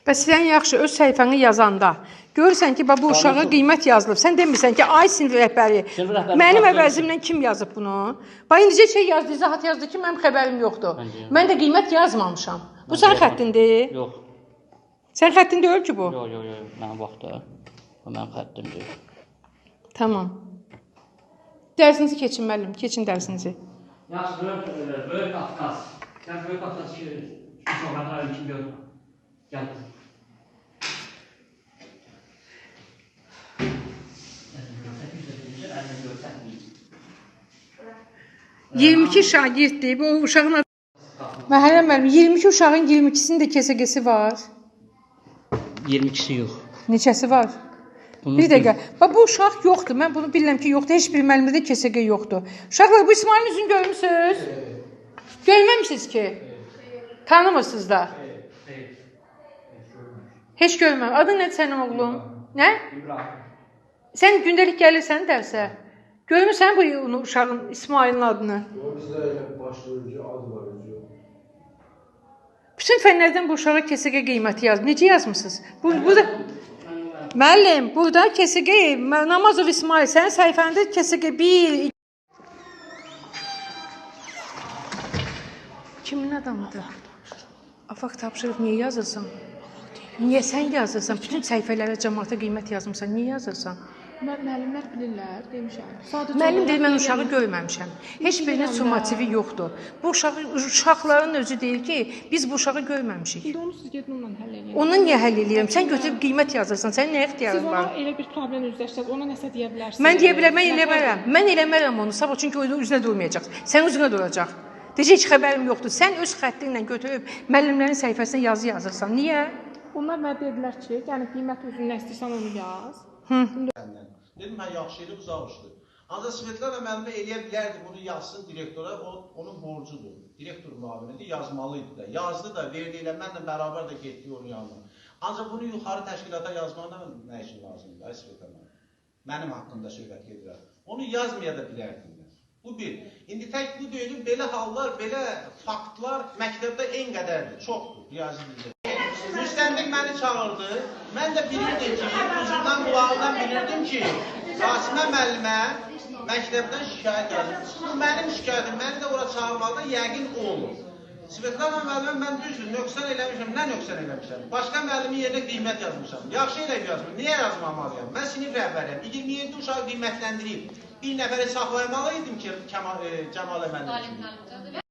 Bəs sən yaxşı öz səhifəni yazanda görürsən ki, bax bu uşağa qiymət yazılıb. Sən demirsən ki, ay sinif rəhbəri, mənim əvəzimlə kim yazıb bunu? Bax indicə şey yazdı, izahat yazdı ki, mənim xəbərim yoxdur. Mən də qiymət yazmamışam. Bu sənin xəttindir? Yox. Sənin xəttin deyil ki bu? Yox, yox, yox. Mənim vaxtda. Bu mənim xəttim deyil. Tamam. Dərsinizi keçin müəllim, keçin dərsinizi. Yaxşı, Böyük Qafqaz. Sən Böyük Qafqaz ki, uşaqlar kim görür? Gəl. 22 şagirddir. Bu uşağın adı. Məhərrəm müəllim, 22 uşağın 22-sinin də KSG-si var. 22-si yox. Neçəsi var? Bunun Bir dəqiqə. Bax bu uşaq yoxdur. Mən bunu bilirəm ki, yoxdur. Heç bir müəllimdə də KSG yoxdur. Uşaqlar, bu İsmailin üzünü görmüsünüz? Görməmisiniz ki? Tanımırsınız da? Heç görməm. Adın nədir sənin oğlum? Nə? İbrahim. Sən gündəlik gəlirsən dərsə. Görmüsən bu uşağın İsmailin adını? Bizdə elə başlayıcı adı var, özü yox. Bütün fənlərdən bu uşağa KSG qiyməti yaz. Necə yazmısınız? Bu da müəllim, burada KSG Namazov İsmail sənin səhifəndə KSG 1 Kimin adamıdır? Afaq tapşırıq niyə yazırsan? Niyə sən yazırsan? Bütün səhifələrə cəmaata qiymət yazmısan. Niyə yazırsan? Müəllimlər bilirlər, demişəm. Sadəcə Müəllim deyir, mən uşağı görməmişəm. Heç birinin sumativi yoxdur. Bu uşaqların özü deyir ki, biz bu uşağı görməmişik. İndi onu siz gedin onunla həll eləyin. Onu niyə həll eləyirəm? Sən götürüb qiymət yazırsan, sənin nə ixtiyarın Siz var? ona elə bir problem üzləşsəz, ona nəsə deyə bilərsiniz. Mən deyə bilərəm, mən eləmərəm. Mən eləmərəm onu. Sabah çünki o üzünə durmayacaq. Sən üzünə duracaq. Deyəcək, heç xəbərim yoxdur. Sən öz xəttinlə götürüb müəllimlərin səhifəsinə yazı yazırsan. Niyə? Onlar mənə dedilər ki, yəni qiymət özün nə istəyirsən onu yaz. Dedim, hə, yaxşı idi, uzaq uçdu. Ancaq Svetlana müəllimə eləyə bilərdi, bunu yazsın direktora, onun borcudur. Direktor müavinidir, yazmalı idi da. Yazdı da, verdi elə, mənlə bərabər də getdi onun yanına. Ancaq bunu yuxarı təşkilata yazmaqda nə üçün lazımdır, ay Svetlana? Mənim haqqımda söhbət gedir. Onu yazmaya da bilərdin. Bu bir. İndi tək bu deyil, belə hallar, belə faktlar məktəbdə en qədərdir, çoxdur, riyazi dildə. Müstəntiq məni çağırdı. Mən də bilirdim ki, ucundan qulağından bilirdim ki, Rasimə müəllimə məktəbdən şikayət yazıb. Bu mənim şikayətim, məni də ora çağırmaqda yəqin o olur. Svetlana müəllimə mən düzdür, nöqsan eləmişəm, nə nöqsan eləmişəm? Başqa müəllimin yerinə qiymət yazmışam. Yaxşı eləyib yazmışam, niyə yazmamalıyam? Mən sinif rəhbəriyəm, 27 uşağı qiymətləndirib. Bir nəfəri saxlamalı idim ki, Cəmalə müəllim.